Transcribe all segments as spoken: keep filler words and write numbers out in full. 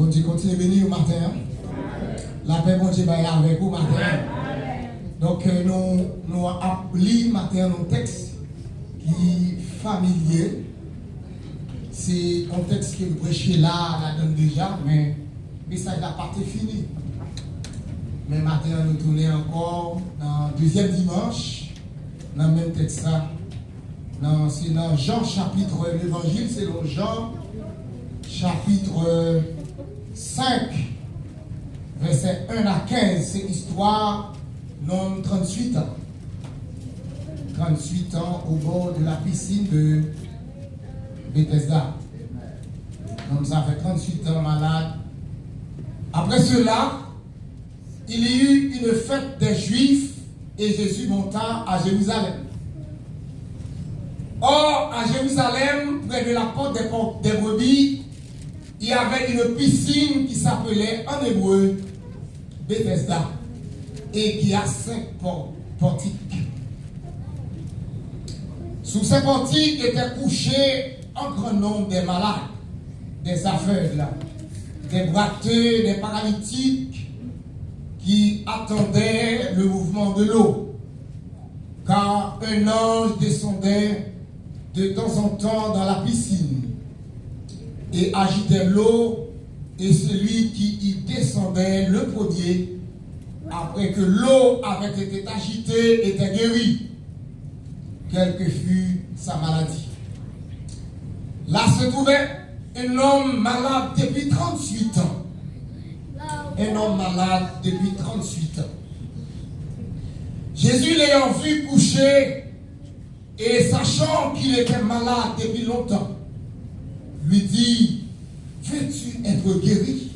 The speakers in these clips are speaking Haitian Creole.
Bondye kontinye beni w maten an. Lapè Bondye bay avèk ou maten an. Donk, euh, nou, nou ap li maten an yon tèks ki familye. Se yon tèks ke m preche la, ladan l deja, men mesaj la pa te fini. Men maten an, nou tounen ankò nan dezyèm dimanch, nan menm tèks la. Nan, se nan Jan chapit, Levanjil selon Jan, chapit senk, vèsè en a kenz, se istwa nonm tranntuit an. Tranntuit an au bord de la piscine de Bethesda. Nonm sa fè tranntuit an malad. Après cela, il y eut une fête des Juifs et Jésus monta à Jérusalem. Or, à Jérusalem, près de la porte des, por- des brebis, il y avait une piscine qui s'appelait en hébreu Bethesda et qui a cinq por- portiques. Sous ces portiques étaient couchés un grand nombre des malades, des aveugles, des boiteux, des paralytiques qui attendaient le mouvement de l'eau, car un ange descendait de temps en temps dans la piscine et agitait l'eau, et celui qui y descendait le premier, après que l'eau avait été agitée, était guéri, quelle que fût sa maladie. Là se trouvait un homme malade depuis trente-huit ans. Un homme malade depuis trente-huit ans. Jésus, l'ayant vu couché et sachant qu'il était malade depuis longtemps, lui dit, veux-tu être guéri ?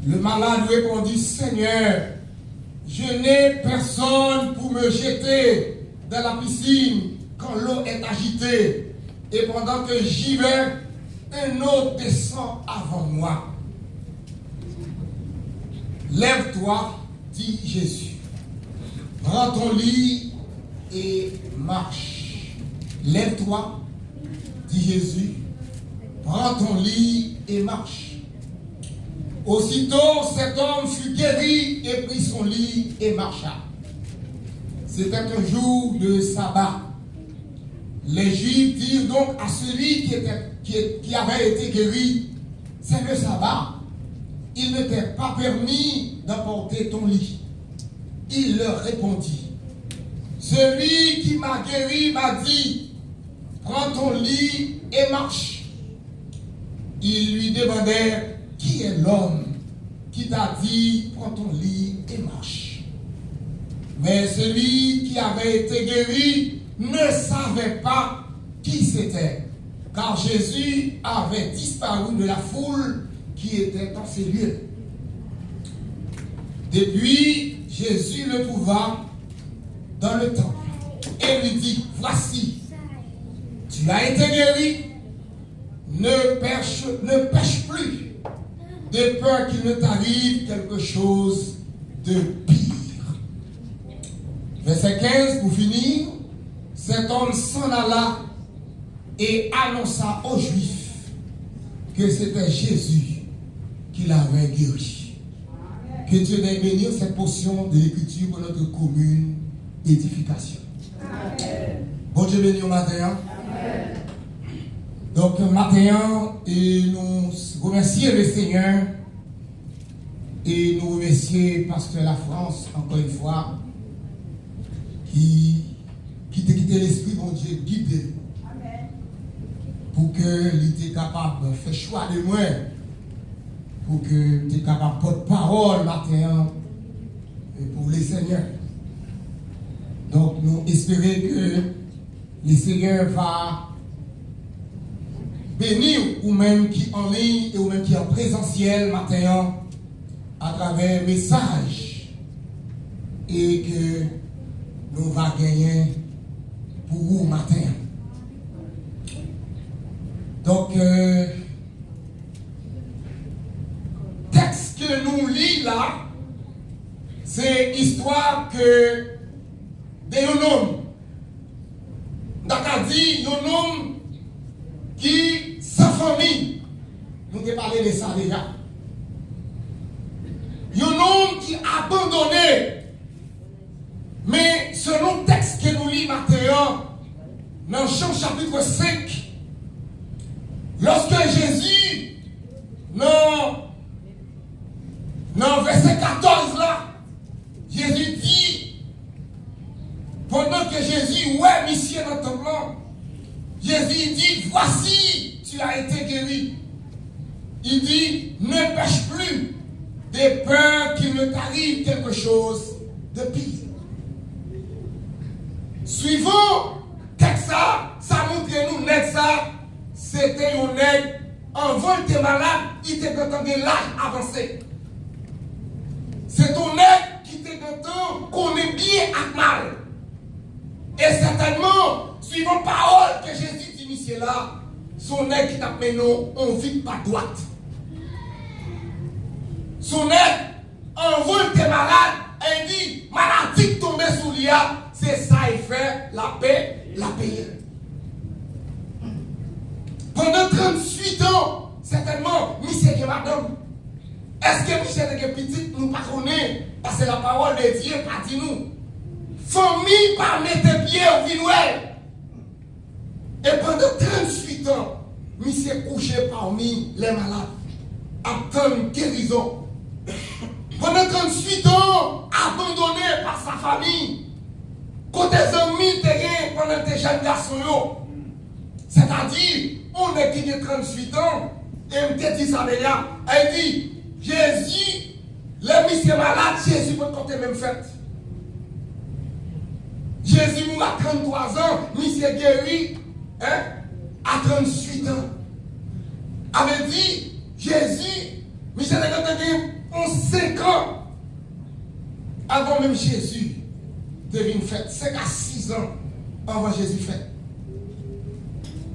Le malade répondit, Seigneur, je n'ai personne pour me jeter dans la piscine quand l'eau est agitée, et pendant que j'y vais, un autre descend avant moi. Lève-toi, dit Jésus, prends ton lit et marche. Lève-toi, dit Jésus, prends ton lit et marche. Aussitôt cet homme fut guéri et prit son lit et marcha. C'était un jour de sabbat. Les Juifs dirent donc à celui qui, était, qui, qui avait été guéri, c'est le sabbat, il ne t'est pas permis d'emporter ton lit. Il leur répondit, celui qui m'a guéri m'a dit, prends ton lit et marche. Ils lui demandèrent, qui est l'homme qui t'a dit, prends ton lit et marche ? Mais celui qui avait été guéri ne savait pas qui c'était, car Jésus avait disparu de la foule qui était en ces lieux. Depuis, Jésus le trouva dans le temple et lui dit, voici, tu as été guéri, ne pèche, ne pèche plus, de peur qu'il ne t'arrive quelque chose de pire. Verset quinze, pour finir, cet homme s'en alla et annonça aux Juifs que c'était Jésus qui l'avait guéri. Que Dieu veuille bénir cette portion de l'écriture pour notre commune édification. Bondye beni w maten an. Donk, maten an, e nou remèsye le Senyè e nou remèsye pastè Lafrans, ankò yon fwa, ki, ki te kite Lespri Bondye gide l pou ke li te kapab fè chwa de mwen, pou ke m te kapab pòt pawòl maten an pou le Senyè. Donk, nou espere ke le Senyè va beni ou menm ki an liy e ou menm ki an prezansyèl maten an atravè mesaj e ke nou va genyen pou ou maten an. Donk, euh, tèks ke nou li la, se istwa ke de yon nonm. M ta ka di yon nonm ki san fanmi, Nou te pale de sa deja. Yon nonm ki abandone. Men, selon tèks ke nou li maten an, nan Jan chapit senk, lòske Jezi, nan, nan vèsè katòz la, Jezi di, pandan ke Jezi wè misye nan tanp lan, Jezi di, Voici, tu as été guéri. Il dit, Ne pèche plus, de peur qu'il ne t'arrive quelque chose de pire. Suivan tèks sa, sa montre nou nèg sa, se te yon nèg, anvan l te malad, li te gentan gen laj avanse. Se te yon nèg ki te gentan konnen byen ak mal. E sètènman, suivan pawòl ke Jezi di misye la, se yon nèg ki t ap mennen w yon vi k pa dwat. Se yon nèg, anvan l te malad, e di, maladi k tonbe sou li a, se sa l fè, l ap pe, l ap peye. Pandan tranntuit an, sètènman, misye gen madanm. Èske misye te gen pitit? Nou pa konnen, paske la parole de Dieu pa di nou. Fanmi pa mete pye yo vin wè l. E pandan tranntuit an, misye kouche pami lè malad, ap tann gerizon. Pandan tranntuit an, abandone pa sa fanmi. Kote zanmi l te gen pandan l te jèn gason yo? Sètadi, yon nèg ki gen tranntuit an, e m te di sa deja, e di, Jezi, lè misye malad, Jezi potko te menm fèt. Jezi mouri a tranntwa zan, misye geri, en, a tranntuit an. A vle di, Jezi, misye te gentan gen yon senk an anvan menm Jezi te vin fèt, senk a sis an anvan Jezi fèt.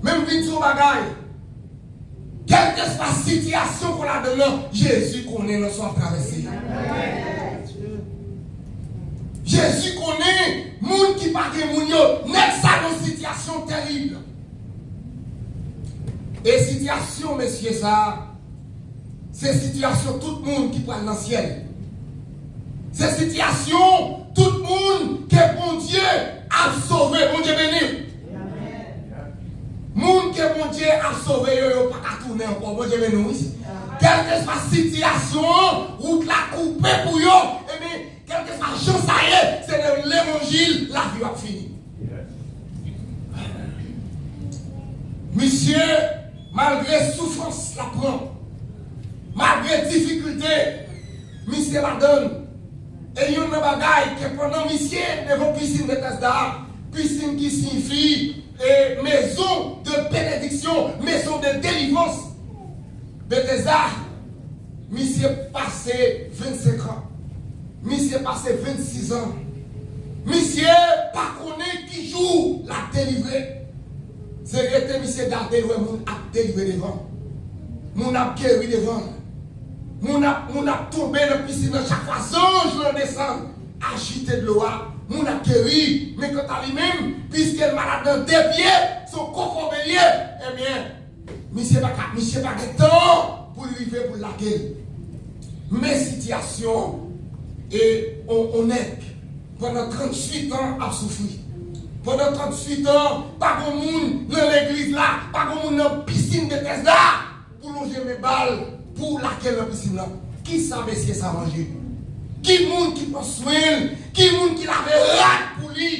Men m vin di yon bagay, kèlkeswa sitiyasyon ke w ladan l lan, Jezi konnen nan sa w ap travèse a. Jezi konnen moun ki pa gen moun yo, nèg sa nan sitiyasyon terib. E sitiyasyon mesye sa a, se sitiyasyon tout moun ki pral nan syèl. Se sitiyasyon tout moun ke Bondye ap sove. Bondye beni w. Moun ke Bondye ap sove yo, yo pa ka tounen ankò. Bondye beni w, wi. Kèlkeswa sitiyasyon an, wout la koupe pou yo. Ebyen, kèlkeswa jan sa ye, se nan levanjil lavi w ap fini. Misye, malgre soufrans l ap pran, malgre difikilte, misye ladan l. E youn nan bagay ke pandan misye devan pisin Betesda a, pisin ki siyifi, e, maison de bénédiction, maison de délivrance. Betesda, misye pase vennsenk an. Misye pase vennsis an. Misye pa konnen ki jou l ap delivre. Se rete misye gade l wè moun ap delivre devan. Moun ap geri devan l. Moun ap, moun ap tonbe nan pisin nan chak fwa zanj lan desann, ajite dlo a. Moun ap geri. Men kanta li menm, piske l malad nan de pye, se yon kokobe l ye, ebyen, misye pa ka, misye pa gen tan pou l rive pou l lage l. Men sitiyasyon e on, on nèg pandan tranntuit an ap soufri. Pandan tranntuit an, pa gon moun nan legliz la, pa gon moun nan pisin Betesda pou lonje men ba l, pou lage l nan pisin nan. Kisa mesye sa manje? Ki moun ki pran swen l? Ki moun ki lave rad pou li?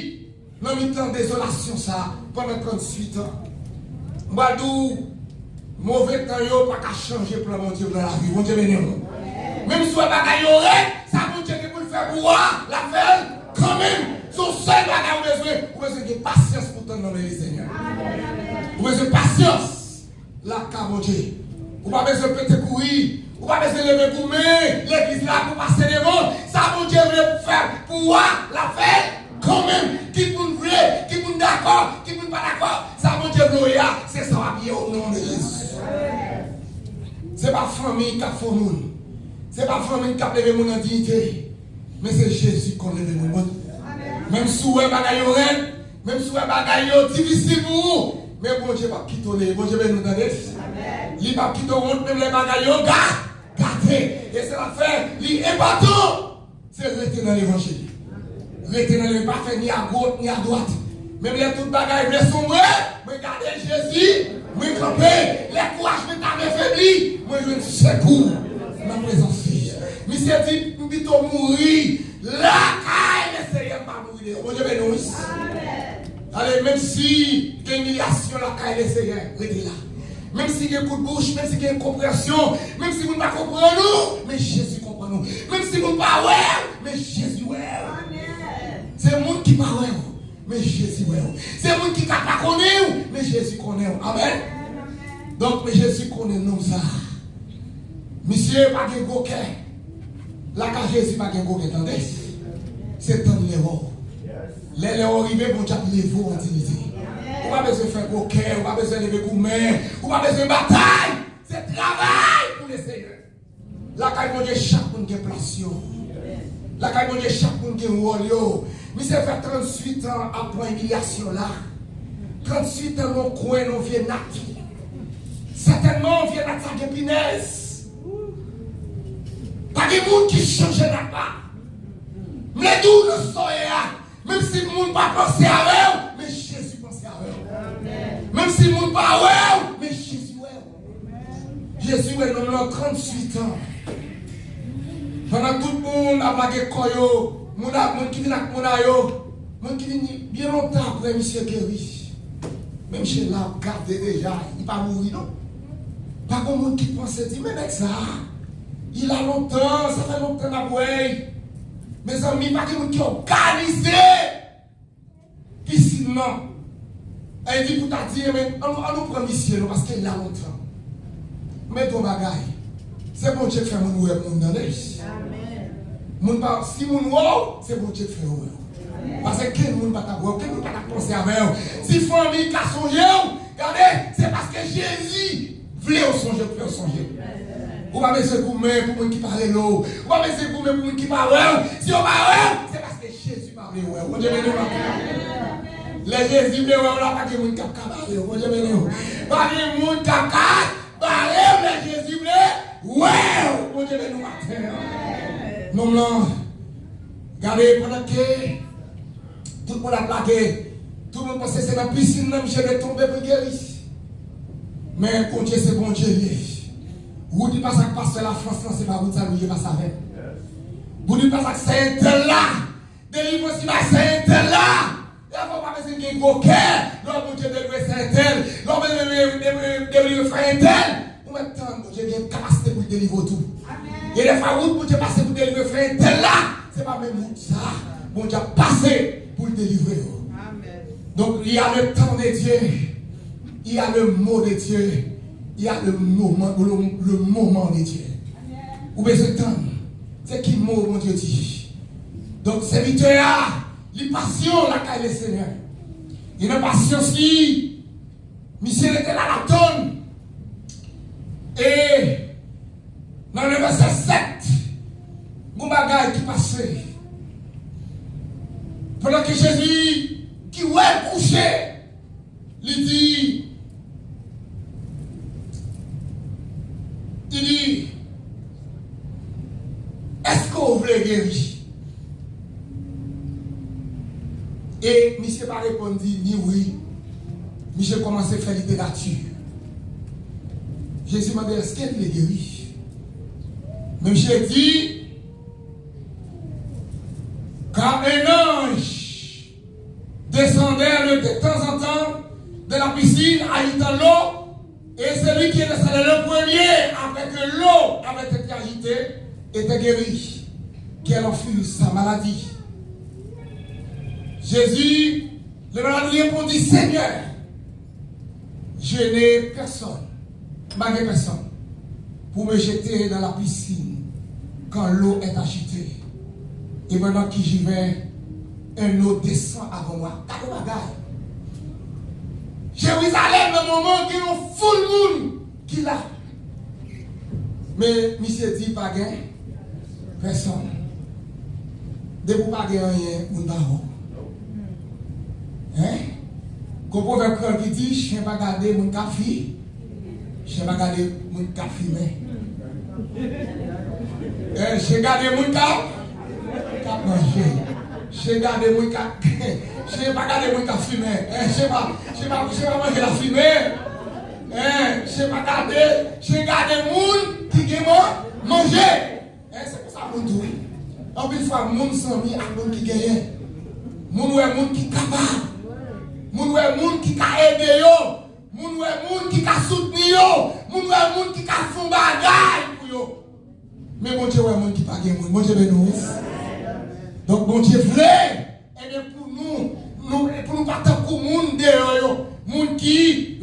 Nan mitan dezolasyon sa a, pandan tranntuit an, m pral di w, move tan yo pa ka chanje plan Bondye pou nan lavi w. Bondye beni w. Menm si w wè bagay yo rèd, sa Bondye gen pou l fè pou ou a, l ap fè l kanmenm. Se yon sèl bagay ou bezwen, ou bezwen gen pasyans pou tann nan men Lesenyè. Ou bezwen pasyans. Lakay Bondye. Ou pa bezwen pete kouri. Ou pa bezwen leve goumen legliz la pou pase devan. Sa Bondye vle pou fè pou ou a, l ap fè l kanmenm. Kit moun vle, kit moun dakò, kit moun pa dakò, sa Bondye vle w ye a, se sa w ap ye o non de Jezi. Se pa fanmi k ap fè w moun. Se pa fanmi k ap leve moun nan diyite. Men se Jezi k konn leve moun. Menm si w wè bagay yo rèd, menm si w wè bagay yo difisil pou ou, men Bondye p ap kite w leve. Bondye beni w, tande. Li p ap kite w wont menm lè bagay yo ga, gate. E se sa k fè li enpòtan. Se rete nan levanjil. Rete nan levanjil. Pa fè ni a goch, ni a dwat. Menm lè tout bagay vle sonbre, mwen gade Jezi, mwen kanpe. Lè kouraj mwen ta vle febli, mwen jwenn sekou nan prezans li. Misye di, m pito mouri lakay Lesenyè, m pa mouri deyò. Bondye beni w, wi. Ale, menm si gen imilyasyon lakay Lesenyè, rete la. Menm si gen kout bouch, menm si gen konpreyansyon, menm si moun pa konprann ou, men Jezi konprann ou. Menm si moun pa wè w, men Jezi wè w. Se moun ki pa wè w, men Jezi wè w. Se moun ki ka pa konnen w, men Jezi konnen w. Amèn. Donk, men Jezi konnen nonm sa a. Misye pa gen gwo kè. Lakay Jezi pa gen gwo kè, tande. Se tann lè w. Lè, lè w rive, Bondye ap leve w an diyite. Ou pa bezwen fè gwo kè, ou pa bezwen leve goumen, ou pa bezwen batay. Se travay pou Lesenyè. Lakay Bondye, chak moun gen plas yo. Lakay Bondye, chak moun gen wòl yo. Misye fè tranntuit an ap pran imilyasyon la. Tranntuit an nan yon kwen, nan yon vye nat. Sètènman, vye nat sa gen pinèz. Pa gen moun ki chanje nat la. M vle di w nan sa w ye a, menm si moun pa panse avè w, men Jezi panse avè w. Menm si moun pa wè w, men Jezi wè w. Jezi wè nonm lan tranntuit an. Pandan tout moun ap lage kò yo, moun a, moun ki vin ak moun a yo, moun ki vin byen lontan apre misye geri. Men misye la ap gade deja, li pa mouri non. Pa gen moun ki panse di, men nèg sa a, li la lontan, sa fè lontan n ap wè l. Mezanmi, pa gen moun ki òganize pisin nan. E di pou ta di, men, an nou, an nou pran misye non, paske l la lontan. Men yon bagay, se Bondye k fè moun wè moun nan, tande. Moun pa, si moun wè w, se Bondye k fè yo wè w. Paske kenn moun pa t ap wè w, kenn moun pa t ap panse avè w. Si fanmi ka sonje w, gade, se paske Jezi vle w sonje, pou yo sonje. Ou pa bezwen goumen pou moun ki pa rele w. Ou pa bezwen goumen pou moun ki pa wè w. Si yo pa wè w, se paske Jezi pa vle wè w. Bondye beni w anpil. Lè Jezi vle wè w la, pa gen moun k ap ka bare w. Bondye beni w. Pa gen moun k ap ka bare w lè Jezi vle wè w. Bondye beni w maten an. Nonm lan, gade, pandan ke tout moun ap lage, tout moun panse se nan pisin nan misye dwe tonbe pou l geri. Men Bondye se Bondye li ye. Wout li pase ak pastè Lafrans lan, se pa wout sa l oblije pase avè l. Wout li pase ak sè entèl la, delivrans li bay sè entèl la. Lè fwa w pa bezwen gen gwo kè, lè w Bondye delivre sè entèl, lè w bezwen delivre frè entèl, ou mèt tann Bondye gen kapasite pou l delivre w tou. E lè fwa wout Bondye pase pou delivre frè entèl la, se pa menm wout sa Bondye ap pase pou l delivre yo. Donk, il y a le temps de Dieu, il y a le mot de Dieu, il y a le moment, le, le moment de Dieu. Ou bezwen tann. Se ki mo Bondye di? Donk, sèvitè a, li pasyon lakay Lesenyè. E nan pasyans li, misye rete la, l ap tann. E nan le vèsè sèt, gon bagay ki pase. Pandan ke Jezi, ki wè l kouche, li di, li di, èske w vle geri? E misye pa reponn di ni wi. Misye kòmanse fè literati. Jezi mande, èske l vle geri? Men misye di, car un ange descendait de temps en temps de la piscine, agitant l'eau, et celui qui descendait le premier, après que l'eau avait été agitée, était guéri, quelle en fut sa maladie. Jésus, le malade répondit, Seigneur, je n'ai personne, m pa gen pèsonn, pour me jeter dans la piscine quand l'eau est agitée. Et pendant que j'y vais, un autre descend avant moi. Gade yon bagay. Jerizalèm, nan moman, gen yon foul moun ki la. Men misye di pa gen pèsonn. Depi w pa gen anyen, moun pa wè w. Hein? Gon pwovèb kreyòl ki di, chen pa gade moun k ap fi, Chen pa gade moun k ap fimen. Eh, chen gade moun k ap, k ap manje. Chen gade moun k ap, chen pa gade moun k ap fimen. Eh, chen pa, chen pa, chen pa manje lafimen. Eh, chen pa gade, chen gade moun ki gen man-, manje. Eh, se konsa moun tou wi. Anpil fwa, moun sanmi ak moun ki genyen. Moun wè moun ki kapab. Moun wè moun ki ka ede yo. Moun wè moun ki ka soutni yo. Moun wè moun ki ka fè yon bagay pou yo. Men Bondye wè moun ki pa gen moun. Bondye beni w wi. Donk, Bondye vle, ebyen, pou nou, nou, pou nou pa tankou moun deyò yo. Moun ki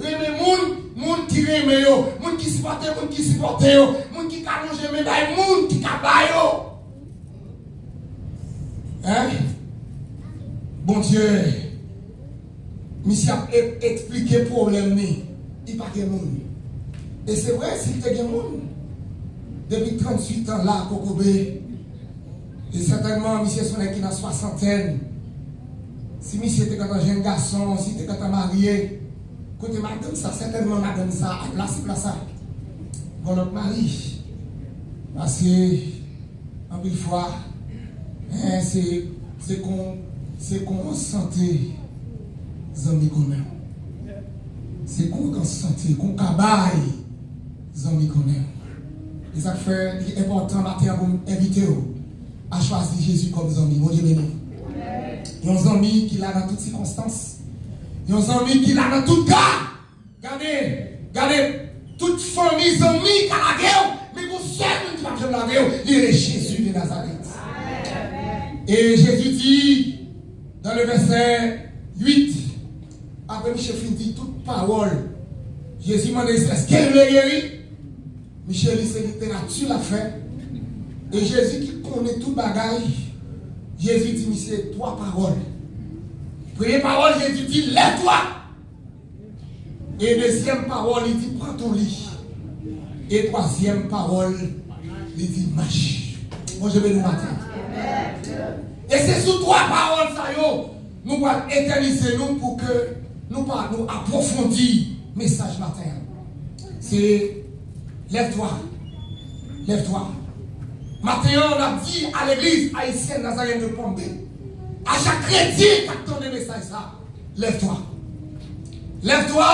renmen moun, moun ki renmen yo. Moun ki sipòte, moun ki sipòte yo. Moun ki ka lonje men bay moun ki ka ba yo. Hein? Bondye, misye ap e-, eksplike pwoblèm li. Li pa gen moun. E se vre, si l te gen moun, depi tranntuit an la, kokobe, e sètènman, misye se yon nèg ki nan swasantèn. Si misye te gentan jèn gason, si te gentan marye, kote madanm sa, sètènman madanm sa, a plas, plas sa, gon lòt mari. Paske, anpil fwa, eh, se, se kon, se kon sante zanmi konnen. Se kon, kon sante, kon kabay zanmi konnen. E sa k fè li enpòtan maten an pou m envite w a chwazi Jezi kòm zanmi. Bondye beni w. Yon zanmi ki la nan tout sikonstans. Yon zanmi ki la nan tout ka. Gade, gade, tout fanmi, zanmi ka lage w, men gon sèl moun ki p ap janm lage w, li rele Jezi de Nazarèt. E Jezi di, dans le verset huit, apre misye fin di tout pawòl, Jezi mande, èske l vle geri? Misye li se literati l ap fè. E Jezi ki konnen tout bagay, Jezi di misye twa pawòl. Premye pawòl, Jezi di, lève-toi. E dezyèm pawòl, li di, prends ton lit. E twazyèm pawòl, li di, marche. Bondye beni w maten. E se sou twa pawòl sa yo, nou pral etènize nou pou ke nou pa, nou apwofondi mesaj maten an. Se lève-toi. Lève-toi. Maten an, n ap di a legliz ayisyèn Nazaryen de Palm Bay, a chak kretyen k ap tande mesaj sa, lève-toi. Lève-toi.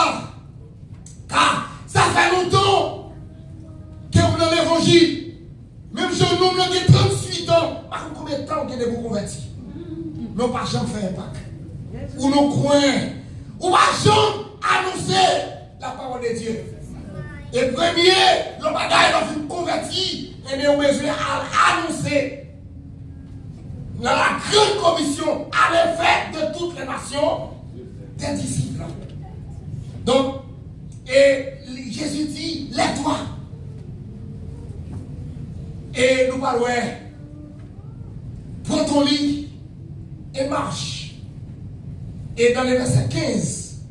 Ka sa fè lontan ke ou nan levanjil. Menm jan nonm nan gen tranntuit an, pa konn konbyen tan ou gen depi ou konvèti. Men ou pa janm fè enpak. Ou nan kwen. Ou pa janm anonse la parole de Dieu. E premye, yon bagay lè w fin konvèti, ebyen ou bezwen al anonse nan la grande commission, allez faire de toutes les nations des disciples. Donk, e li- Jezi di, lève-toi. E nou pral wè, prends ton lit et marche. E dans le verset quinze,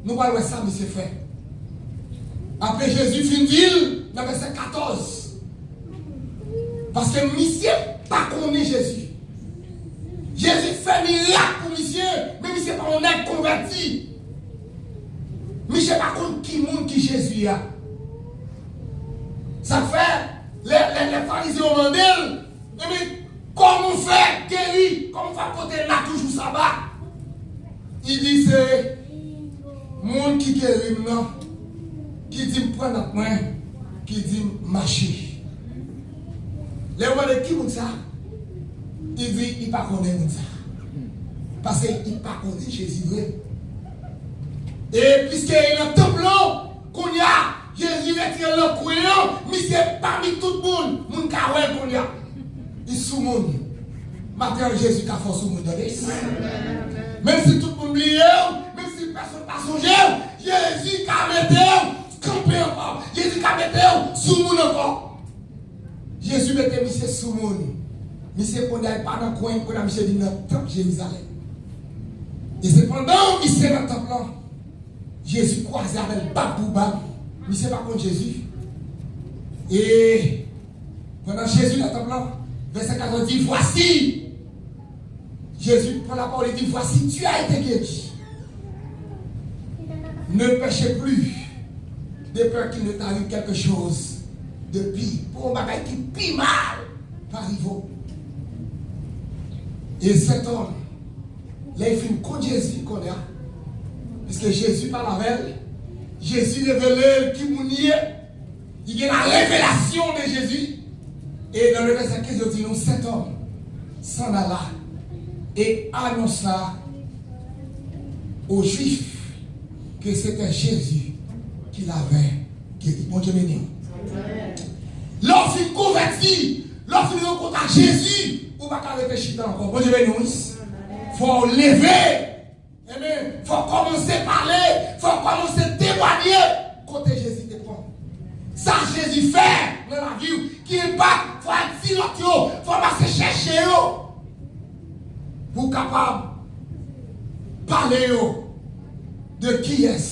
nou pral wè sa misye fè. Apre Jezi fin di l nan vèsè katòz, paske misye pa konnen Jezi. Jezi fè mirak pou misye, men misye pa yon nèg konvèti. Misye pa konn ki moun ki Jezi a. Sa k fè, lè, lè, lè Farizyen yo mande l, ebyen, kòman w fè geri? Kòman w fè kote la toujou saba? Li di, se moun ki geri m nan, ki di m pran nòt mwen, ki di m mache. Lè yo mande ki moun sa, li di li pa konnen moun sa. Paske li pa konnen Jezi vre. E piske li nan tanp lan, kounye a, Jezi retire l nan kwen an, misye pami tout moun, moun ka wè l kounye a. Li sou moun. Maten an, Jezi ka fè w sou moun, tande. Menm si tout moun bliye w, menm si pèsonn pa sonje w, Jezi ka mete w kanpe ankò. Jezi ka mete w sou moun ankò. Jezi mete misye sou moun. Misye kounye a li pa nan kwen, kounye a misye vin nan tanp Jerizalèm. E se pandan misye nan tanp lan, Jezi kwaze avè l bab pou bab. Misye pa konn Jezi. E pandan Jezi nan tanp lan, vèsè katòz di, voici, Jezi pran lapawòl, li di, voici, tu as été guéri. Ne péchez plus. de peur qu'il ne t'arrive quelque chose de pire. Pou yon bagay ki pi mal pa rive w. E sètòm, lè l fin kont Jezi, kounye a, piske Jezi pale avè l, Jezi revele l ki moun li ye, li gen la revelasyon de Jezi. E nan le vèsè kenz, yo di nou, cet homme s'en alla et annonça aux Juifs que c'était Jésus qui l'avait guéri. Bondye beni w. Lè w fin konvèti, lè w fin rankontre ak Jezi, ou pa ka rete chita ankò. Bondye beni w, wi. Fò w leve. Amen. Fò w kòmanse pale, fò w kòmanse temwanye kote Jezi te pran w. Sa Jezi fè nan lavi w, ki enpak, fò w al di lòt yo, fò w pase chèche yo. Pou w kapab pale yo de kiyès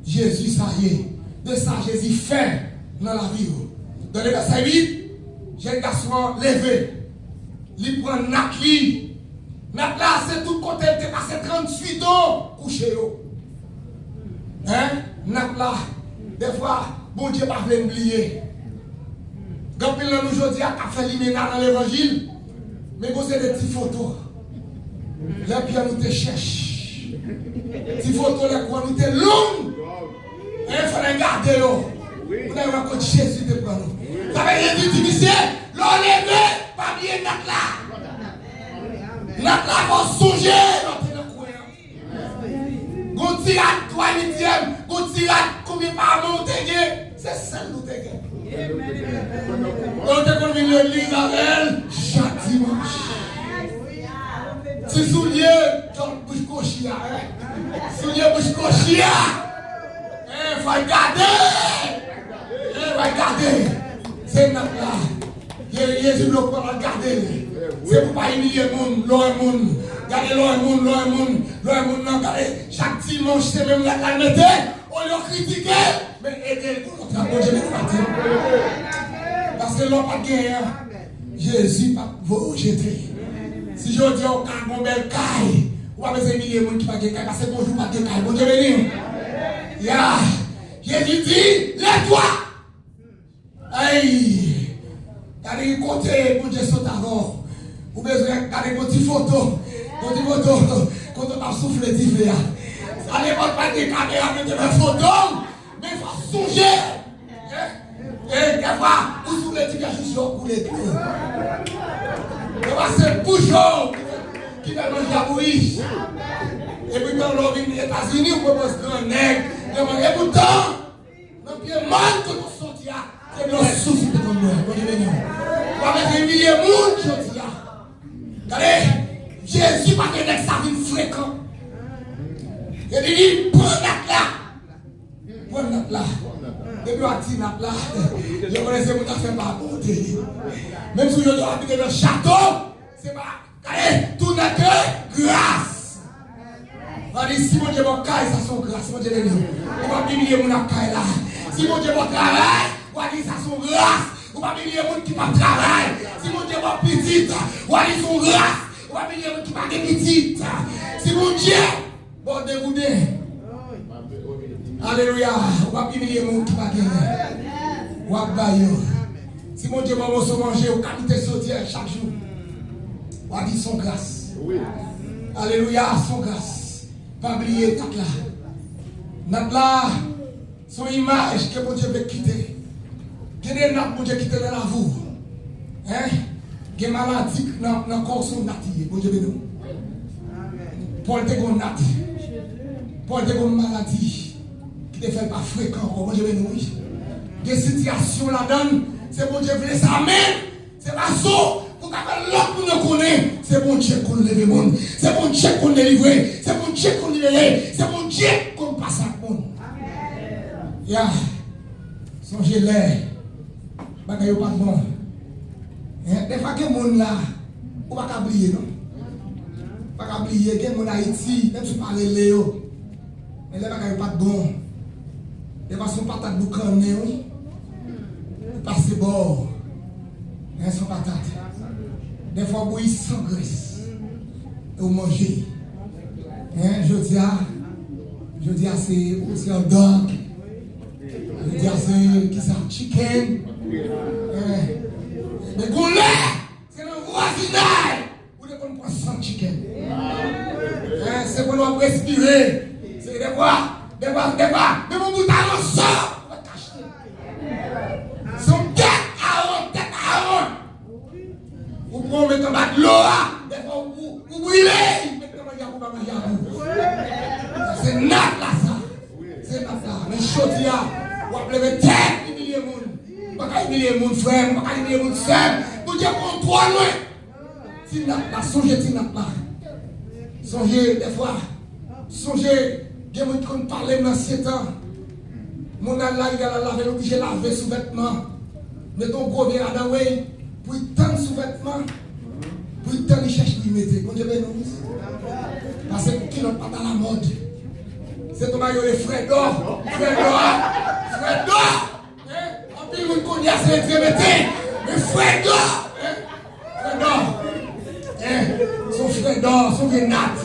Jezi sa ye, de sa Jezi fè nan lavi w. Nan le vèsè uit, jèn gason an leve, li pran nat li. Nat la, se tout kote l te pase tranntuit an kouche yo. Hein? Nat la, dèfwa, Bondye pa vle n bliye. Gen anpil nan nou jodi a k ap fè limena nan levanjil, men gon seri de ti foto. Lè pye nou te chèch. Ti foto lè kò nou te long. E fò n gade yo. Pou n wè kot Jezi te pran nou. Sa vle di, di misye, lè w leve, pa bliye nat la. Nat la fò w sonje lè w te nan kwen an. Gon ti rad twa uityèm, gon ti rad konbyen pa mwa w te gen, se sèl nou te gen. E w te konn vin legliz avè l chak dimanch. Ti soulye, djòl bouch kwochi a, hein? Soulye bouch kwochi a. Hein, fò l gade. Hein, fò l gade. Se nat la. Ye-, Jezi vle w pran l gade l. Se pou pa imilye moun, lè w wè moun. Gade lè w wè moun, lè w wè moun, lè w wè moun nan, gade chak dimanch se menm rad la l mete. Olye w kritike l, men ede l pou lòt la. Bondye beni w, Matye. Paske lè w pa t genyen, Jezi p ap voye w jete. Si jodi a w ka gon bèl kay, ou pa bezwen imilye moun ki pa gen kay, paske gon jou w pa t gen kay. Bondye beni w. Ya. Jezi di, lève-toi. Ay! Gade ki kote Bondye sot avè w. Ou bezwen gade yon ti foto. Yon ti foto. Kote w t ap soufle dife a. Sa nenpòt pa gen kamera mete nan foto w. Men fò w sonje. E, e, dèfwa, ou soufle dife a jis yo koule dlo. Dèfwa se bouch yo ki fè manje a bouyi. Epoutan lè w vin Etazini, ou pwopòz gran nèg, gran manje. Epoutan, nan pye mòn kote w soti a, se dlo sous ki te konn bwè. Bondye beni w. W ap ese imilye moun jodi a. Gade, Jezi pa te nèg sa vin frekan. Yo di li, pran nat la. Pran nat la. Depi w ap di nat la, yo konnen se moun afè pa bon te ye. Menm si w jodi a w abite nan chato, se pa Gade, tout nèg ke gras. Sa di, si Bondye ba w kay, sa se yon gras. Bondye beni w. Ou p ap imilye moun ak kay la. Si Bondye ba w travay, w a di sa se yon gras. Ou p ap imilye moun ki p ap travay. Si Bondye ba w pitit, w a di se yon gras. Ou p ap imilye moun ki pa gen pitit. Si Bondye ba w degouden. Alelouya. Ou p ap imilye moun ki pa genyen. W ap bay yo. Si Bondye ba w moso manje, ou ka kite sodyè chak jou. W a di se yon gras. Alelouya, se yon gras. Pa bliye nat la. Nat la, se yon imaj ke Bondye vle kite. Gen de nat Bondye kite nan lavi w. Hein? Gen maladi nan, nan kò w, se yon nat li ye. Bondye beni w. Pòl te gon nat. Pòl te gon maladi ki te fè l pa frekan ankò. Bondye beni w, wi. Gen sitiyasyon ladan l, se Bondye vle sa, men se fason pou ka fè lòt moun yo konnen se Bondye k konn leve moun, se Bondye k konn delivre, se Bondye k konn libere, se Bondye k konn pase ak moun. Ya. Sonje lè bagay yo pa t bon. Hein, dèfwa gen moun la, ou pa ka bliye, non. Ou pa ka bliye, gen moun Ayiti, menm si w pa rele yo. Men lè bagay yo pa t bon, dèfwa se yon patat boukannen, wi. Ou pase bò. Hein, se yon patat. Dèfwa w bouyi san grès. E w manje. Hein, jodi a, jodi a se, se yon dòg. Jodi a se kisa? Chicken. Eh, men gon lè, se nan vwazinay ou te konn pran san chicken. Eh, se pou nou ap respire. Se defwa, defwa, defwa, menm yon bout aranson ou pa t ka achte. Se yon tèt awont, tèt awont. Ou pran w met anba dlo a, defwa ou, ou brile, ou met nan manje ak ou pa manje ak ou. Se nat la sa. Se nat la. Men jodi a, w ap leve tèt imilye moun. M pa ka imilye moun, frè m, m pa ka imilye moun, sè m. Bondye pran w twò lwen. Ti nat la, sonje ti nat la. Sonje, defwa, sonje, gen moun ki konn pale m nan ansyen tan. Moun al larivyè al lave, l oblije lave souvètman. Mete yon gwo vye ladan, wi, pou l tann souvètman, pou l tann li chèche li mete. Bondye beni w. Paske kilòt pa t alamòd. Se tonbe yo le frè dò, frè dò, frè dò. Hein? Anpil moun kounye a se etremete. Men frè dò, hein? Frè dò. Hein? Se yon frè dò, se yon vye nat.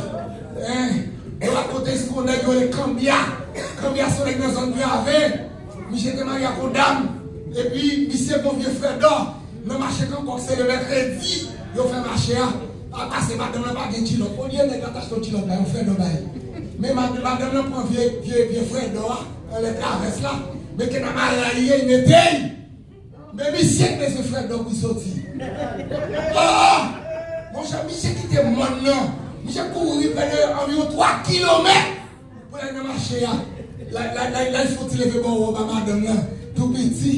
Hein? Yo rakonte istwa yon nèg yo rele Kanbya. Kanbya se yon nèg nan zòn Grave. Misye te marye ak yon dam. Epi misye bon vye frè dò. Nan mache Kankòk se le mèkredi yo fè mache a. Al pase madanm lan pa gen kilòt. Olye nèg la t achte yon kilòt la, yon frè dò bay. Men mad-, madanm lan pran vye, vye, vye frè dò a. Anlè travès la, men kenamara li ye, li mete l. Men misye k bezwen frè dò pou l soti. Oh! Monchè, misye kite mòn nan. Misye kouri prè de anviwon twa kilomèt pou l al nan mache a. La, la, la, la, l fè yon ti leve bò wòb a madanm nan. Tou piti,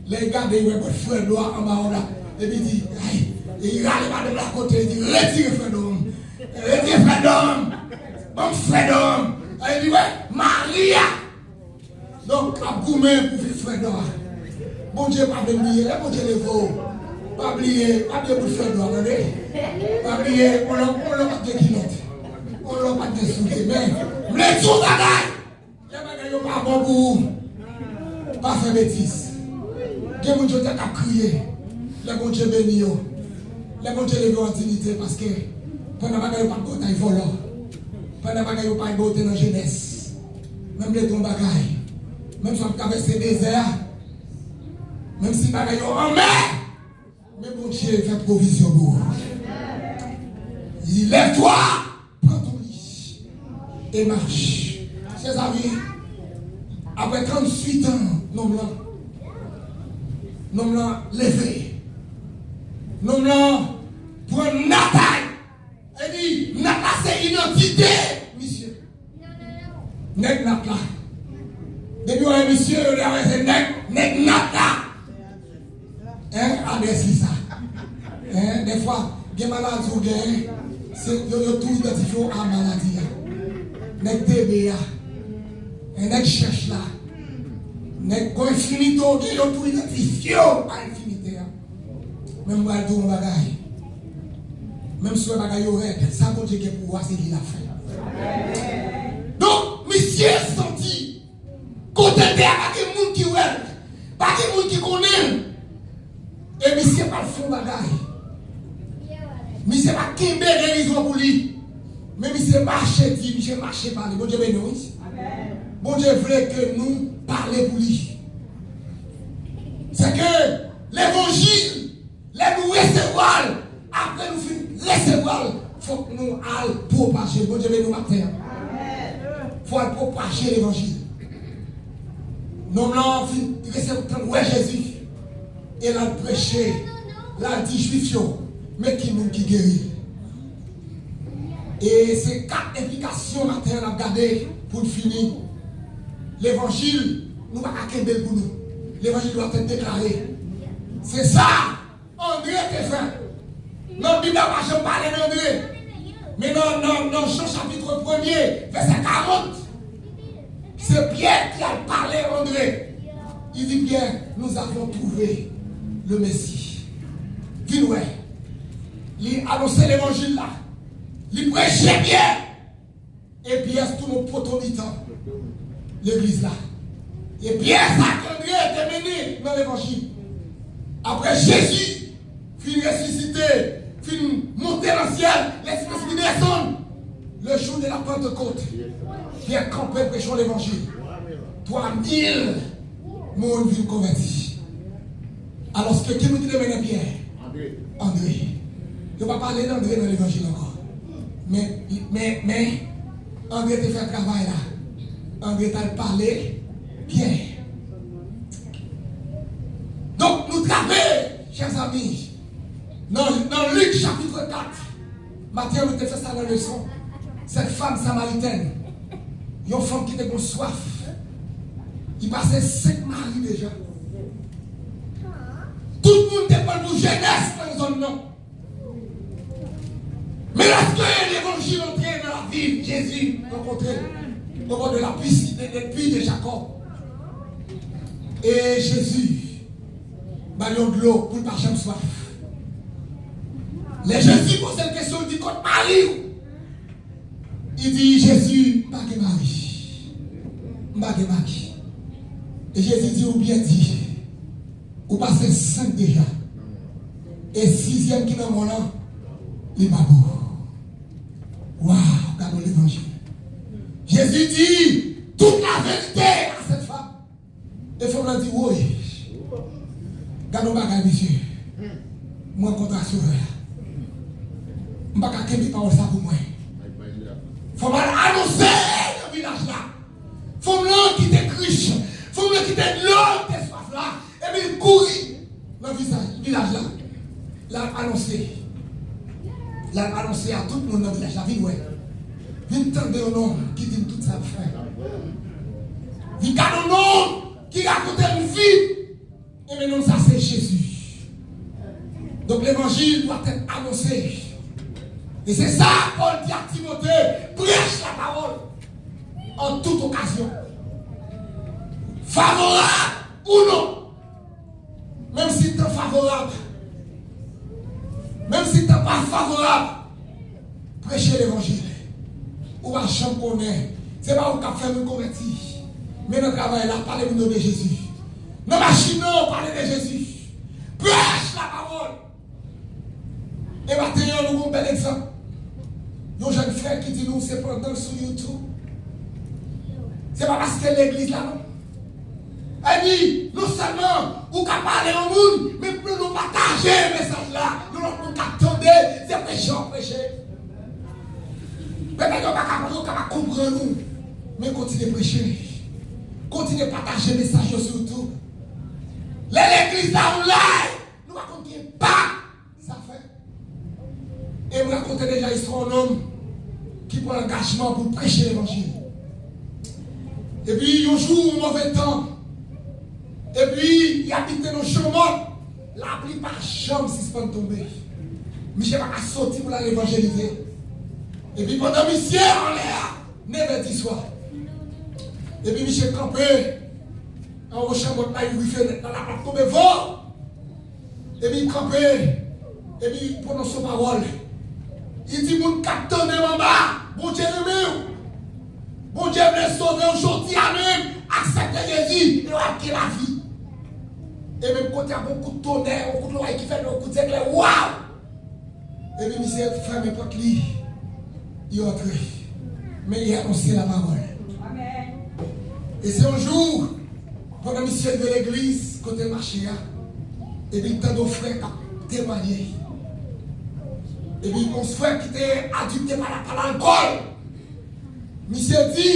lè l gade, l wè bòt frè dò a anba wòb la. Epi di, ay, e li rale madanm la kote, li di, retire frè dò m. Retire frè dò m. Ban m frè dò m. Ay, li wè, mari a. Donk, ap goumen pou vi frè dò a. Bondye pa vle bliye, lè Bondye leve w, pa bliye, pa bliye bout frè dò a, tande? Pa bliye, on lè, on lè w pa t gen kilòt. On lè w pa t gen soulye. Men, m vle di w bagay, lè bagay yo pa bon pou ou, pa fè betiz. Gen moun jodi a k ap kriye, lè Bondye beni yo, lè Bondye leve yo an diyite, paske pandan bagay yo pa t bon, w t al vòlò. Pandan bagay yo pa t bon, w te nan jenès. Men m vle di w yon bagay. Menm si w ap travèse dezè a, menm si bagay yo anmè, men Bondye fè pwovizyon pou ou. Li lève-toi, prends ton lit et marche. Chèzami, apre tranntuit an, nonm lan, nonm lan leve. Nonm lan pran nat la. Epi, nat la se idantite misye. Nèg nat la. Depi w wè misye, yo di a wè se nèg, nèg nat la. Hein, adrès li sa. Hein, dèfwa, gen maladi ou genyen, se, yo, yo tou idantifye w a maladi a. Nèg T B a. Hein, nèg chèch la. Nèg gon enfimite ou gen, yo tou idantifye w a enfimite a. Men m pral di w yon bagay. Menm si w wè bagay yo rèd, sa Bondye gen pou ou a, se li l ap fè. Donk, misye santi kote l te a, pa gen moun ki wè l, pa gen moun ki konnen l. E misye pral fè yon bagay. Misye pa kenbe relijyon pou li. Men misye mache di, misye mache pale. Bondye beni w, wi. Bondye vle ke nou pale pou li. Se ke levanjil, lè nou resevwa l, apre nou fin resevwa l, fòk nou al pwopaje l. Bondye beni w maten an. Fò w al pwopaje levanjil. Nonm lan fin resevwa, wè Jezi. E l al preche, l al di Jwif yo, men ki moun ki geri. E se kat enplikasyon maten an n ap gade pou n fini. Levanjil, nou pa ka kenbe l pou nou. Levanjil dwat èt deklare. Se sa Andre te fè. Nan Bib la pa janm pale d Andre. Men nan, nan, nan Jan chapit premye, vèsè karant, se Pyè ki al pale Andre. Li di Pyè, nous avons trouvé le Messie. Vin wè. Li anonse levanjil la. Li preche Pyè. E Pyè se tounen yon poto mitan legliz la. E Pyè sa k Andre te mennen nan levanjil. Apre Jezi fin resisite, fin monte nan syèl, Lespri desann. Le jour de la Pentecôte, Pyè kanpe preche yon levanjil. Twa mil moun vin konvèti. Alòske ki moun ki te mennen Pyè? Andre. Andre. Yo pa pale d Andre nan levanjil ankò. Men, men, men, Andre te fè travay la. Andre t al pale Pyè. Donk, nou trape, chè zanmi, nan, nan Lik chapit kat, maten an, nou te fè sa nan leson. Sèt fanm samaritèn, yon fanm ki te gon swaf, li pase senk mari deja. Tout moun te pran l pou jenès nan zòn nan. Men lèske levanjil antre nan lavi l, Jezi rankontre l obò de la pisi, de, de pui de Jakòb. E Jezi ba l yon dlo pou l pa janm swaf. Lè Jezi poze l kesyon, l di, "Kot mari w?" Li di, "Jezi, m pa gen mari. M pa gen mari." E Jezi di, "Ou byen di. Ou pase senk deja. E sizyèm ki nan men w lan, li pa bon." Waw, gade yon levanjil. Jezi di tout laverite a sèt fanm. E fanm lan di, "Woy, gade yon bagay, mesye. Mwen kontra Sovè a. M pa ka kenbe pawòl sa pou mwen." Fanm lan anonse nan vilaj la. Fanm lan ki te krich. Fanm lan ki te dlo, te swaf la. Epi l kouri nan vizaj, vilaj la. L al anonse. L al anonse a tout moun nan vilaj la. Vin wè. Vin tande yon nonm ki di m tout sa l fè. Vin gade yon nonm ki rakonte m vi. Ebyen, nonm sa se Jezi. Donk, levanjil dwa tèt anonse. E se sa Pòl di a Timote, prèch lapawòl an tout okazyon. Favorab ou non. Menm si tan favorab, menm si tan pa favorab, preche levanjil. Ou pa janm konnen. Se pa ou k ap fè moun konvèti. Men nan travay la, pale moun yo de Jezi. Nan machin nan, pale de Jezi. Prèch lapawòl. E maten an, nou gon bèl egzanp. Yon jèn frè ki di nou se pandan l sou YouTube. Se pa paske legliz la non. Epi, non sèlman ou ka pale yon moun, men pou nou pataje mesaj la, yon lòt moun ka tande, se preche w ap preche. Petèt yo pa ka, yo ka pa konprann ou, men kontinye preche. Kontinye pataje mesaj yo sou YouTube. Lè legliz la online, nou pa konn ki enpak sa fè. E m rakonte deja istwa yon nonm ki pran angajman pou l preche levanjil. Epi yon jou, yon move tan. Epi li abite nan Chomòt. Lapli pa janm sispann tonbe. Misye pa ka soti pou l al evanjelize. Epi pandan misye anlè a, nevè di swa. Epi misye kanpe anwo Chomòt la, li ouvri fenèt la, lapli ap tonbe vo. Epi l kanpe, epi l pwononse yon pawòl. Li di, "Moun k ap tande m anba, Bondye renmen w. Bondye vle sove w jodi a menm. Aksepte Jezi e w ap gen lavi." E menm kote a, gon kout tonnè, yon kout lòray ki fèt, yon kout zeklè, waw! Epi misye fèmen pòt li, li antre. Men li anonse lapawòl. E se yon jou, pandan misye rive legliz, kote l mache a, epi l tande yon frè k ap temwanye. Epi yon frè ki te adikte pa, pa lalkòl. Misye di,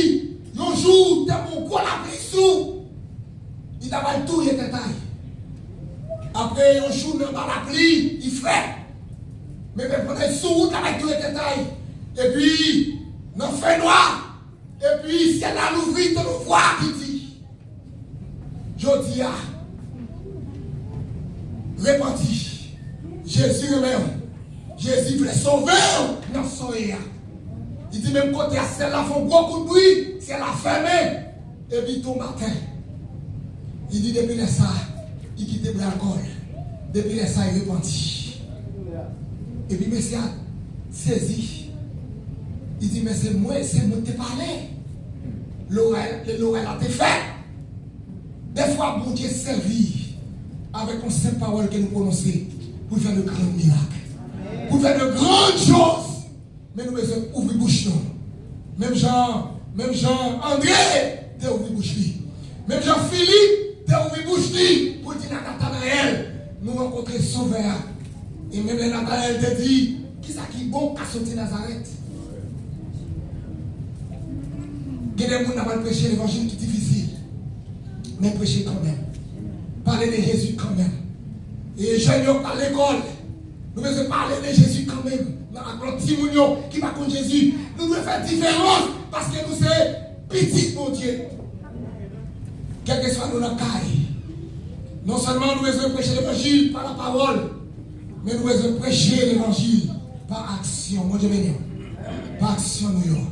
yon jou, te gen yon gwo lapli sou, li ta pral touye tèt a l. Apre yon jounen anba lapli, li frèt. Men, men pandan l sou wout la, li touye tèt a l. Epi, nan fènwa, epi syèl la louvri, tande yon vwa ki di, "Jodi a, repanti. Jezi renmen w. Jezi vle sove w nan sa w ye a." Li di, menm kote a, syèl la fè yon gwo kout bri, syèl la fèmen. Epi tou maten, li di depi lè sa, li kite bwè alkòl. Depi lè sa, li repanti. Epi mesye a sezi. Li di, "Men se mwen, se mwen ki te pale. Lòray, lòray la te fèt." Dèfwa, Bondye sèvi avèk yon senp pawòl ke nou pwononse pou l fè de gran mirak, pou l fè de gran choz. Men nou bezwen ouvri bouch nou. Menm jan, menm jan Andre te ouvri bouch li. Menm jan Filip te ouvri bouch li pou l di Natanayèl, nou rankontre Sovè a. E menm lè Natanayèl te di, kisa ki bon ka soti Nazarèt? Gen de moun n ap al preche levanjil ki difisil, men preche kanmenm. Pale de Jezi kanmenm. E jèn yo k al lekòl, nou bezwen pale de Jezi kanmenm. Nan ak lòt timoun yo ki pa konn Jezi, nou dwe fè diferans paske nou se pitit Bondye. Kèlkeswa nou nan kay, non sèlman nou bezwen preche levanjil pa lapawòl, men nou bezwen preche levanjil pa aksyon. Bondye beni w. Pa aksyon nou yo.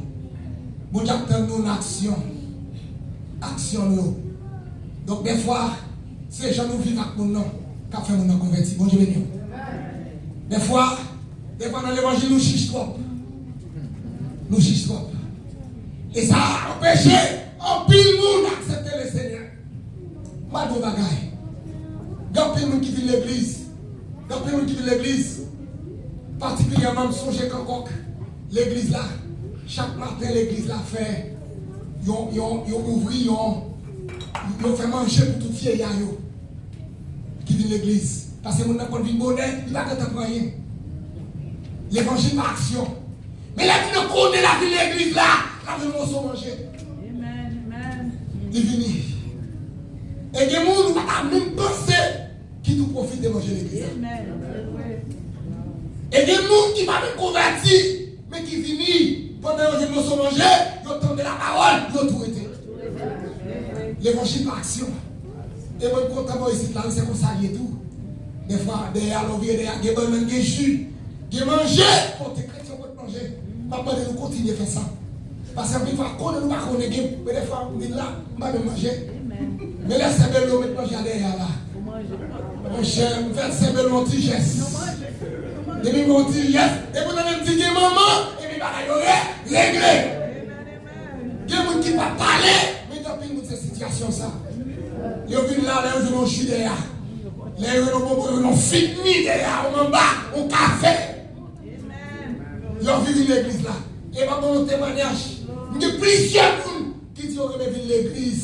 Bondye ap tann nou nan aksyon. Aksyon nou yo. Donk, dèfwa, se jan nou viv ak moun nan k ap fè moun nan konvèti. Bondye beni w. Dèfwa, dèfwa nan levanjil, nou chich twòp. Nou chich twòp. E sa anpeche anpil moun aksepte Lesenyè. M a di w bagay. Gen anpil moun ki vin legliz. Gen anpil moun ki vin legliz. Patikilyèman, m sonje Kankòk. Legliz la. Chak maten, legliz la fè yon, yon, yon ouvri, yon, yon fè manje pou tout vyeya yo ki vin legliz. Paske moun nan konn vin bonè, li pa gentan pran anyen. Levanjil pa aksyon. Men lè moun nan konnen l ap vin legliz la, l ap jwenn moso manje. Li vini. E gen moun ou pa ta menm panse ki tou pwofite manje legliz la. E gen moun ki pa menm konvèti, men ki vini, pandan yo jwenn moso manje, yo tande lapawòl, yo tou rete. Levanjil pa aksyon. E mwen kontan bò isit la, wi, se konsa l ye tou. Dèfwa, dèyè a, lè w vire dèyè a, gen bannann, gen ji, gen manje. Kote kretyen pot manje. M ap mande nou kontinye fè sa. Paske anpil fwa, konnen nou pa konnen gen, men dèfwa, m vin la, m pa menm manje. Men lè sè Belo met manje a dèyè a la. Monchè, m fè sè Belo yon ti jès. Depi m fè yon ti jès, depi w tande m di gen manman, epi bagay yo re-, regle. Gen moun ki pa pale, men gen anpil moun se sitiyasyon sa. Yo vin la, lè yo jwenn yon ji dèyè a. Lè yo jwenn yon bonbon, yo jwenn yon figmi dèyè a, yon manba, yon kafe. Yo vin legliz la. E m ap ba nou temwayaj. M gen plizyè moun ki di yo renmen vin legliz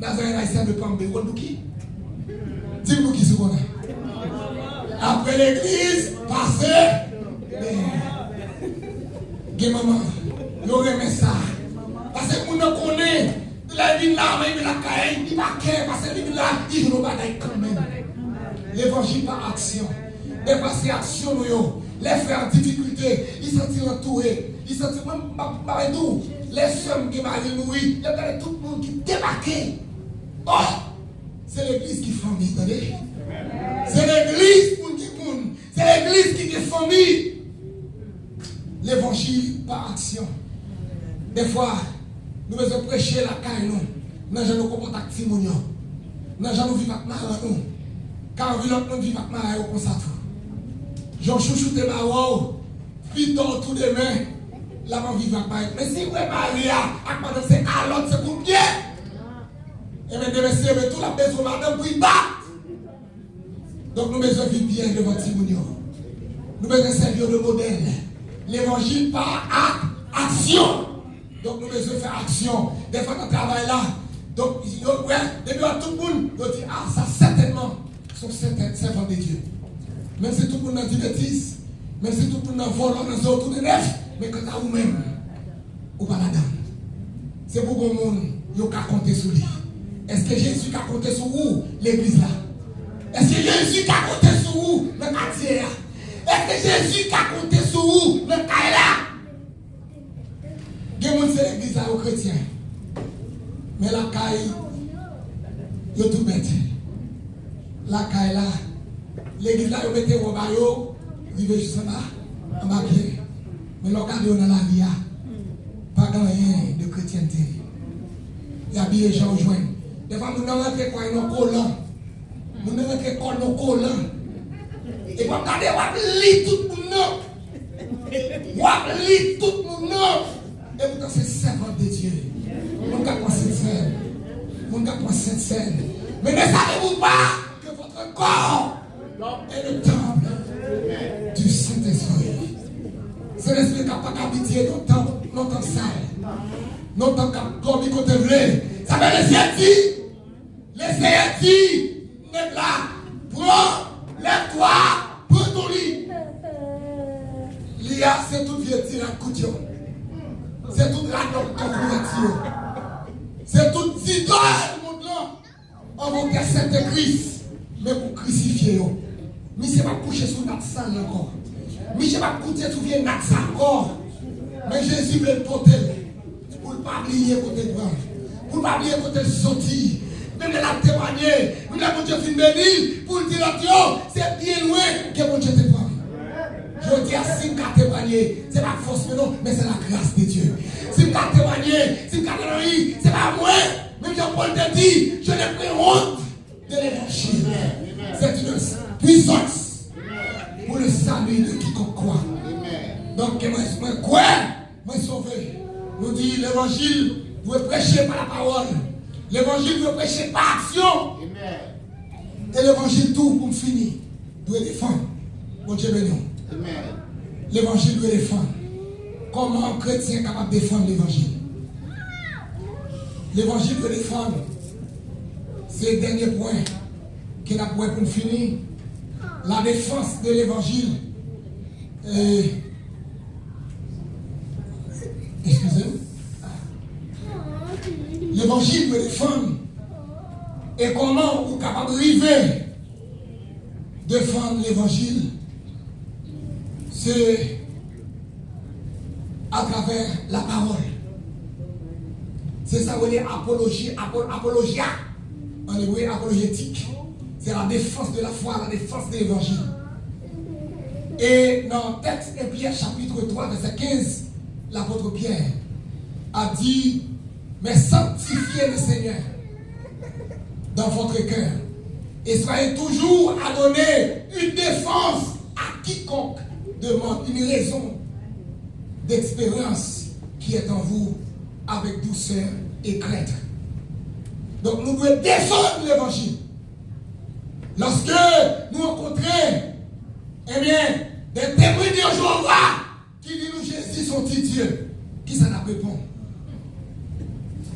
Nazareth Haïtien de Pambe. Ou konn pouki? Di m pouki si w konnen. Apre legliz, pase dèyè. Gen manman, yo renmen sa. Paske moun nan konnen, lè l vin la, men l vin lakay, li pa kè, paske li vin la, li jwenn yon bagay kanmenm. Levanjil pa aksyon. Dèfwa se aksyon nou yo. Lè frè an difikilte, li santi l antoure, li santi, mwen, m ap, m ap di w, lè sè m gen mari l mouri, l ap gade tout moun ki debake. Oh! Se legliz ki fanmi, tande. Se legliz moun ki moun. Se legliz ki gen fanmi. Levanjil pa aksyon. Dèfwa, nou bezwen preche lakay nou, nan jan nou konpòte ak timoun yo, nan jan nou viv ak maran nou. Ka anvi lòt moun viv ak maran yo konsa tou. Jan w chouchoute maran w, pito w tou demen, l ap anvi viv ak maran. Men si w wè mari a ak madanm se kalòt, se kout pye. Ebyen, demen se retou l ap bezwen madanm pou l bat. Donk, nou bezwen viv byen devan timoun yo. Nou bezwen sèvi yo de modèl. Levanjil pa ak aksyon. Donk, nou bezwen fè aksyon. Dèfwa, nan travay la, donk, yo wè, depi yo wè tout moun, yo di, a, sa sètènman se yon sèten-, sèvant de Dieu. Menm si tout moun nan di betiz, menm si tout moun nan vòlò, nan zewo tou de nèf, men kanta ou menm, ou pa ladan. Se pou gon moun yo ka konte sou li. Èske Jezi ka konte sou ou, legliz la? Èske Jezi ka konte sou ou nan katye a? Èske Jezi ka konte sou ou nan kay la? Gen moun se legliz la yo kretyen, men lakay yo tou bèt. Lakay la, legliz la yo mete wòb a yo rive jis anba, anba pye. Men lè w gade yo nan lari a, pa gen anyen de kretyènte. Y abiye jan w jwenn. Dèfwa moun nan rantre kò l nan kolon. Moun nan rantre kò l nan kolon. Epi w ap gade, w ap li tout moun nan. W ap li tout moun nan. E poutan se sèvant de Dye. Moun k ap pran Sentsèn. Moun k ap pran Sentsèn. Men ne savez-vous pas que votre corps est le temple du Saint-Esprit? Sentespri k ap pa ka abitye nan tanp, nan tanp sal. Nan tanp k ap dòmi kote l vle. Sa vle di, Lesyèl di, Senyè di nèg la, pran lèv twa, pran ton li. Li a, se tout vye ti rad kout yo. Se tout rad lòt kòkourat yo. Se tout zidòl mond lan. Anvan w te aksepte Kris, men pou w krisifye yo. Misye p ap kouche sou nat sa l ankò. Misye p ap kouche sou vye nat sa ankò. Men Jezi vle l pote l. Pou l pa bliye kote l pran. Pou l pa bliye kote l soti. Menm lè l ap temwanye, menm lè Bondye fin beni l, pou l di lòt yo, se byen lwen ke Bondye te pran. Jodi a, si m ka temwanye, se pa fòs mwen non, men se la grâce de Dieu. Si m ka temwanye, si m ka nan li, se pa mwen. Menm jan Pòl te di, je n'ai point honte de l'évangile. C'est une puissance pour le salut de quiconque croit. Donk, ke mwen, mwen kwè, mwen sove. Nou di levanjil dwe preche pa lapawòl. Levanjil dwe preche pa aksyon. E levanjil tou, pou m fini, dwe defann. Bondye beni w. Levanjil dwe defann. Kòman yon kretyen kapab defann levanjil? Levanjil dwe defann. Se dènye pwen ke n ap wè pou n fini. La défense de l'évangile. E, eskize m. Levanjil dwe defann. E kòman ou kapab rive defann levanjil? Se atravè lapawòl. Se sa yo rele apoloji, apo-, apologia. An ebre, apolojétique. C'est la défense de la foi, la défense de l'évangile. E nan tèks en Pyè chapit twa vèsè kenz, lapot Pyè a di, mais sanctifiez le Seigneur dans votre cœur et soyez toujours à donner une défense à quiconque demande une raison d'expérience qui est en vous avec douceur et crainte. Donk, nou dwe defann levanjil. Lòske nou rankontre, ebyen, de temwen de Jewova ki di nou Jezi se yon ti Dye, kisa n ap reponn?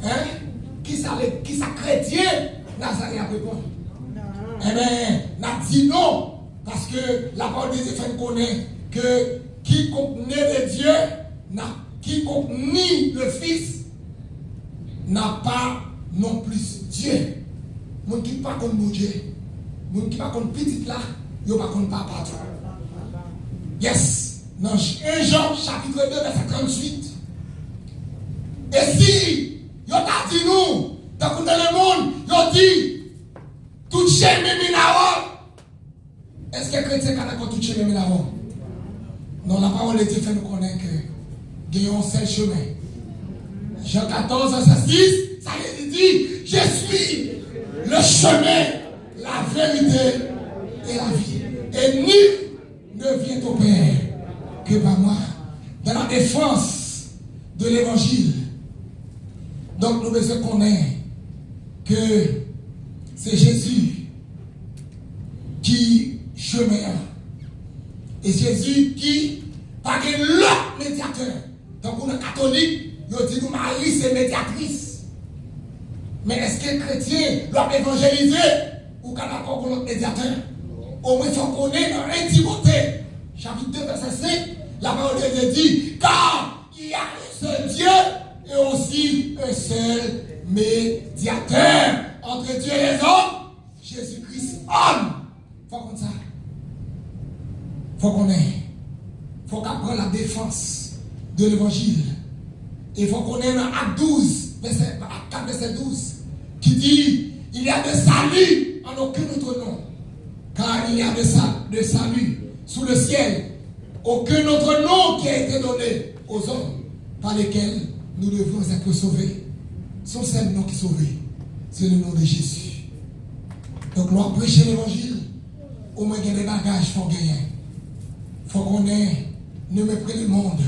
Hein? Kisa le, kisa kretyen Nazarè ap reponn? Ebyen, n ap di non, paske lapawòl de Dye fè n konnen ke quiconque naît de Dieu n'a, quiconque nie le Fils n'a pas non plus Dieu. Moun ki pa konn Bondye, moun ki pa konn Pitit la, yo pa konn Papa tou. Yes, nan en Jan chapit de vèsè tranntuit. E si yo ta di nou, tankou nan lemonn, yo di, tout chemen mennen a Wòm, èske kretyen ka dakò tout chemen mennen a Wòm? Non, lapawòl de Dye fè nou konnen ke gen yon sèl chemen. Jan katòz, vèsè sis, sa Jezi di, je suis le chemin, la vérité et la vie. Et nul ne vient au Père que par moi. Dans la défense de l'évangile. Donk, nou bezwen konnen ke se Jezi ki chemen an. E Jezi ki pa gen lòt medyatè. Tankou nan katolik, yo di nou Mari se medyatris. Men èske kretyen, lè w ap evanjelize, ou ka dakò gon lòt medyatè? Omwen fò w konnen nan en Timote, chapit de, vèsè senk, lapawòl de Dye di, car il y a un seul Dieu et aussi un seul médiateur entre Dieu et les hommes, Jésus-Christ homme. Fò w konn sa. Fò w konnen. Fò w ka pran la défense de l'évangile. E fò w konnen nan Ak douz, vèsè, Ak kat, vèsè douz, ki di, il n'y a de salut en aucun autre nom, car il n'y a de sa-, de salut sous le ciel, aucun autre nom qui a été donné aux hommes par lequel nous devons être sauvés. Se yon sèl non ki sove. Se le non de Jezi. Donk, lè w ap preche levanjil, omwen gen de bagay fò w genyen. Fò w konnen, ne mépris le monde,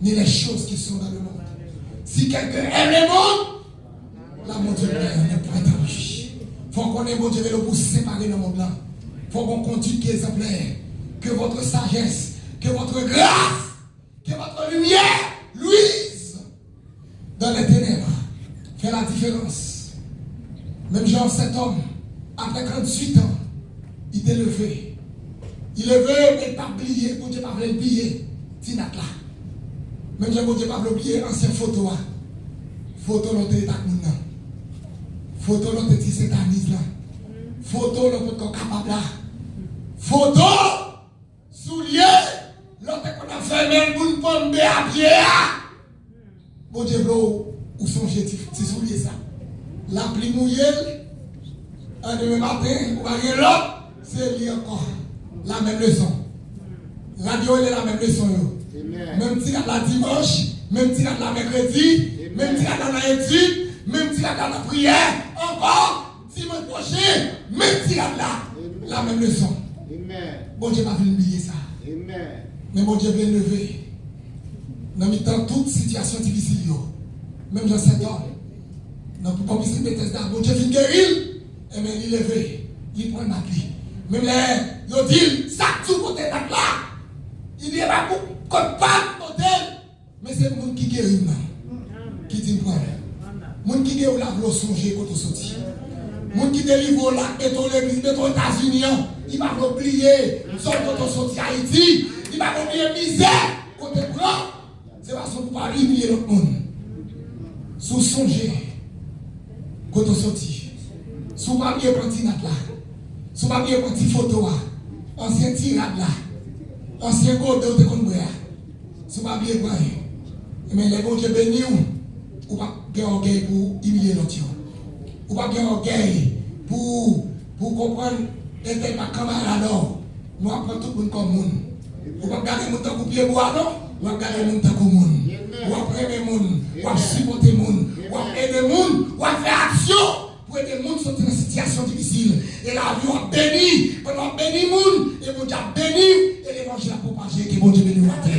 ni les choses qui sont dans le monde. Si quelqu'un aime le monde, l'amour du Père n'est point en lui. Fò w konnen Bondye rele w pou w separe nan mond lan. Fò w gon konduit ki egzanplè. Que votre sagesse, que votre grâce, que votre lumière luise dans les ténèbres. Fè la diferans. Menm jan sèt òm Apre tranntuit an, li te leve. Li leve, men li pa bliye, Bondye pa vle l bliye ti Nat la. Menm jan Bondye pa vle w bliye ansyen foto a. Foto lè w te ret ak moun nan. Foto lè w te ti Sentaniz lan. Foto lè w potko kapab la. Foto soulye lè w te konn ap fè men moun ponbe a pye a. Bondye vle w, ou sonje ti, ti soulye sa. Lapli mouye l, an demen maten, ou pa gen lòt, se li ankò. La menm leson. Rad yo rele la menm leson yo. Menm ti rad la dimanch, menm ti rad la mèkredi, menm ti rad la nan etid, menm ti rad la nan priyè, ankò, dimanch pwochen, menm ti rad la, la menm leson. Bondye pa vin bliye sa. Men Bondye vle leve nan mitan tout sitiyasyon difisil yo. Menm jan sètòm, nan pou pòmisri Betèsda, Bondye fin geri l, enben li leve, li pran Nat li. Menm lè yo di l, sa k di w kote Nat la? Li di, e pa pou kot pa m pote l, men se moun ki geri m nan ki di m pran l. Moun ki geri w la vle w sonje kote w soti. Moun ki delivre w la, mete w legliz, mete w Etazini an, li pa vle w bliye zòn kote w soti, Ayiti. Li pa vle w bliye mizè kote w pran. Se fason pou w pa imilye lòt moun. Si w sonje kote w soti, si w pa bliye pran ti Nat la, si w pa bliye pran ti foto a, ansyen ti rad la, ansyen gode w te konn bwè a, si w pa bliye pran yo, men lè Bondye beni w, ou p ap gen ògèy pou w imilye lòt yo. Ou p ap gen ògèy pou, pou w konprann entèl pa kanmarad ou. Nou ap pran tout moun kòm moun. Ou p ap gade moun tankou pyebwa, non. Ou ap gade moun tankou moun. Ou ap renmen moun. Ou ap sipòte moun. Ou ap ede moun. Ou ap fè aksyon pou ede moun soti nan sitiyasyon difisil. E lavi w ap beni. Pandan w ap beni moun, e Bondye ap beni w. E levanjil ap pwopaje. Ke Bondye beni w atè.